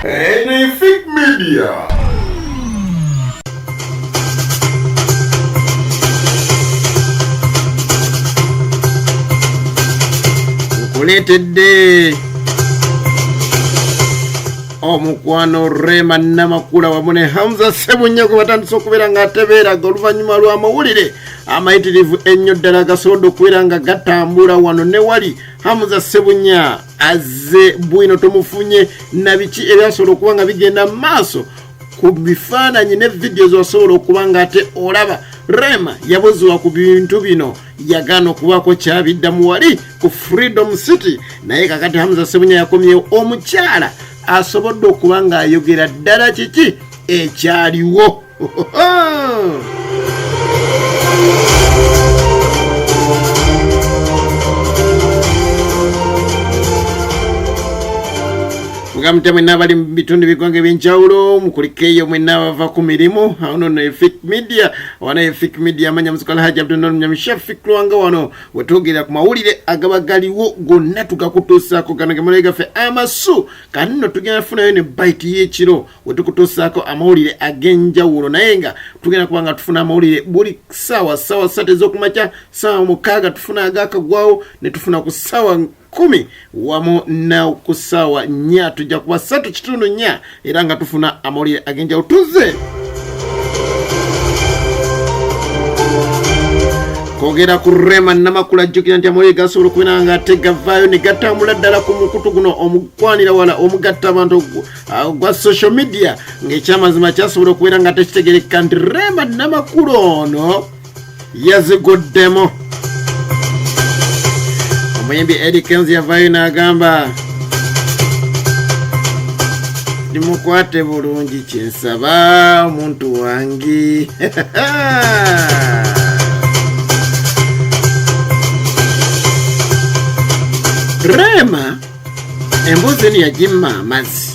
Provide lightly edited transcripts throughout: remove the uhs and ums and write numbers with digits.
Anything Media. Nkuleetedde omukwano Rema Namakula wamu ne Hamza Sebunya gwe batandise okubeera nga atebeeraga oluvannyuma lw'amawulire amayitirivu ennyo ddala gasobodde okubeera nga gatambula wano ne wali. Hamza Sebunya azze bwino tumufunye na biki ebyasobola okuba nga bigenda mu maaso ku bifaananyi ne vidiyo zosobola okuba nga ate olaba. Rema yabuziwa ku bintu bino yagaana okubaako kyabiddamu wali ku Freedom City, naye kakati Hamza Sebunya yakomyewo omukyala asobodde okuba ng'ayogera ddala kiki ekyaliwo. Mugamute mwenna abali mu bitundu by'eggwanga eby'enjawulo, mukulikeeyo mwenna abava ku mirimu. Awo nno Efik Media, wana Efik Media amanya muzuka Alhaji Abdul Nyami Shafik Lwanga, wano wetwogerera ku mawulire agaba galiwo gonna tugakutuusaako. Gano ge mawulire gaffe amasu. Kati nno tugenda kufunayo ne bayiti y'ekiro wetukutuusaako amawulire ag'enjawulo, naye nga tugenda kuba nga tufuna amawulire buli ssaawa, ssaawa 3 ez'okumakya, ssaawa 6 tufuna agakagwawo, ne tufuna ku ssaawa 10 wamu na ku ssaawa 4, tujja kuba 3.4, era nga tufuna amawulire ag'enjawulo. Tuzze kwogera ku Rema Namakula. Jjukira nti amawulire gasobola okubeera nga ate gavaayo ne gatambula ddala ku mukutu guno omukwanira wala omugatta abantu ogwa social media, ng'ekyamazima kyasobola okubeera nga tekitegerekeka nti Rema Namakula ono yaziguddemu. Omuyimbi Eddy Kenzo yavaayo n'agamba, ndimukwate bulungi, kyensaba omuntu wange. Rema emboozi eno yagimma amazzi.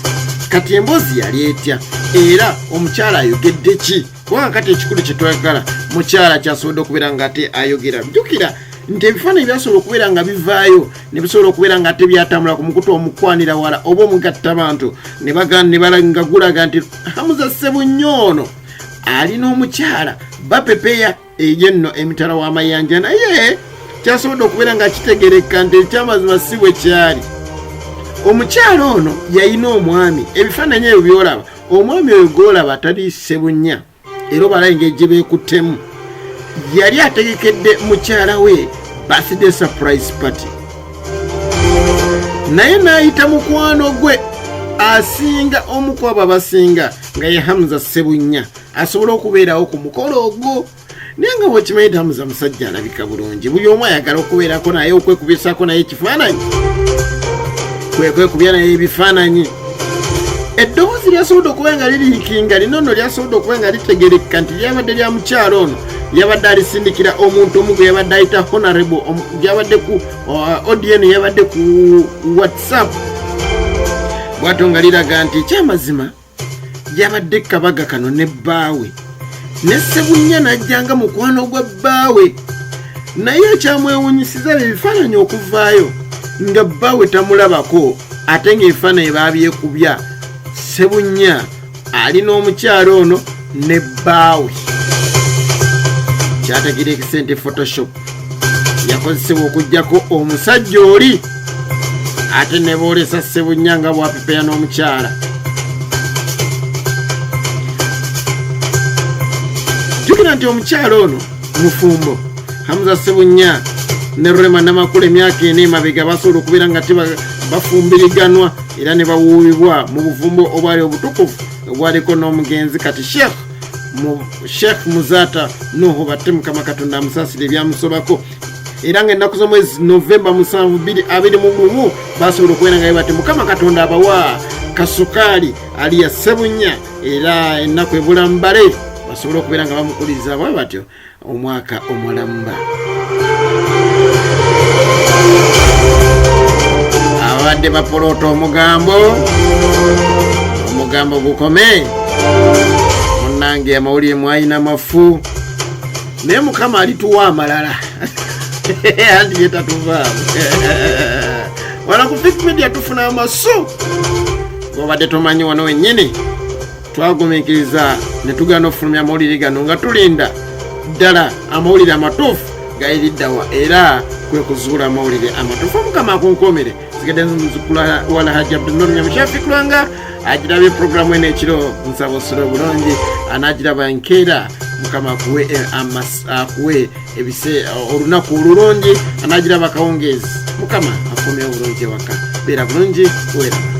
Kati emboozi yali etya era omukyala ayogedde ki? Kubanga kati ekikulu kyetwagala mukyala kyasobodde okubeera nga ate ayogera. Jjukira nti ebifaananyi byasobola okubeera nga bivaayo ne bisobola okubeera nga ate byatambula ku mukutu omukwanira wala oba omugatta bantu, ne nga gulaga nti Hamza Sebunya ono alina omukyala bapepeya eyo nno emitala w'amayanja, naye kyasobodde okubeera nga kitegereka nti ekyamazima si bwe kyali. Omukyala ono yalina omwami. Ebifaananyi ebyo byolaba, omwami oyo gwolaba atali Sebunya, era obala engeri gye beekuttemu, yali ategekedde mukyala we birthday surprise party, naye n'ayita mukwano gwe asinga omu ku abo abasinga nga ye Hamza Sebunya asobole okubeerawo ku mukolo ogwo. Naye nga bwekimanyi nti Hamza musajja alabika bulungi, buli omu ayagala okubeerako naye, okwekubisaako naye ekifaananyi, kwekwekubya naye ebifaananyi. Eddoboozi lyasobodde okuba nga liriikinga lino nno lyasobodde okuba nga litegerekeka nti lyabadde lya mukyalo ono, yabadde alisindikira omuntu omu gwe yabadde ayita honorable, yabadde ku audio eno yabadde ku WhatsApp, bwatyo nga liraga nti ekyamazima yabadde kabaga kano ne bbaawe, ne Sebunya n'ajjanga mukwano gwa bbaawe. Naye ekyamwewunyisiza bye bifaananyi okuvaayo nga bbaawe tamulabako, ate ng'ebifaananyi baabyekubya Sebunya ali n'omukyalo ono ne bbaawe. Kyategeera ekisente Photoshop yakozesebwa okuggyako omusajja oli, ate ne boolesa Sebunya nga bwapepeya n'omukyala. Jjukira nti omukyala ono mufumbo. Hamza Sebunya ne Rema Namakula emyaka 4 emabega basobola okubeera nga bafumbiriganwa era ne bawuubibwa mu bufumbo obwali obutukuvu obwaliko n'omugenzi kati Sheikh Muzaata Nuhu Batte, Mukama Katonda amusaasire ebyamusobako. Era nga ennaku z'omwezi Novemba 7 2021 basobola okubeera nga bati Mukama Katonda abawa kasukaali aliya Sebunya, era ennaku ebula mbale basobole okubeera nga bamukuliza bwe batyo omwaka omulamba. Abadde bapoloota omugambo, omugambo gukome munnange, amawulire mwalina mafu, naye Mukama alituwa amalala anti ye tatuvaamu. Wala ku Fik Media tufuna amasu. Wabadde tomanyi, wano wennyini twagumiikiriza ne tugaana okufulumya amawulire gano nga tulinda ddala amawulire amatuufu gayiriddawa, era kwe kuzuula amawulire amatuufu. Omukama akunkuumire. Sigadde nzukula wala Hajji Abdunur Nyamushafi Kulwanga agirabye puroguramu eno ekiro, nsaba osula obulungi. Anagiraba enkeera, Mukama akuwe akuwe ebise olunaku olulungi. Anagiraba akawungeezi, Mukama akomyewo bulungi ewaka. Beera bulungi, weeraba.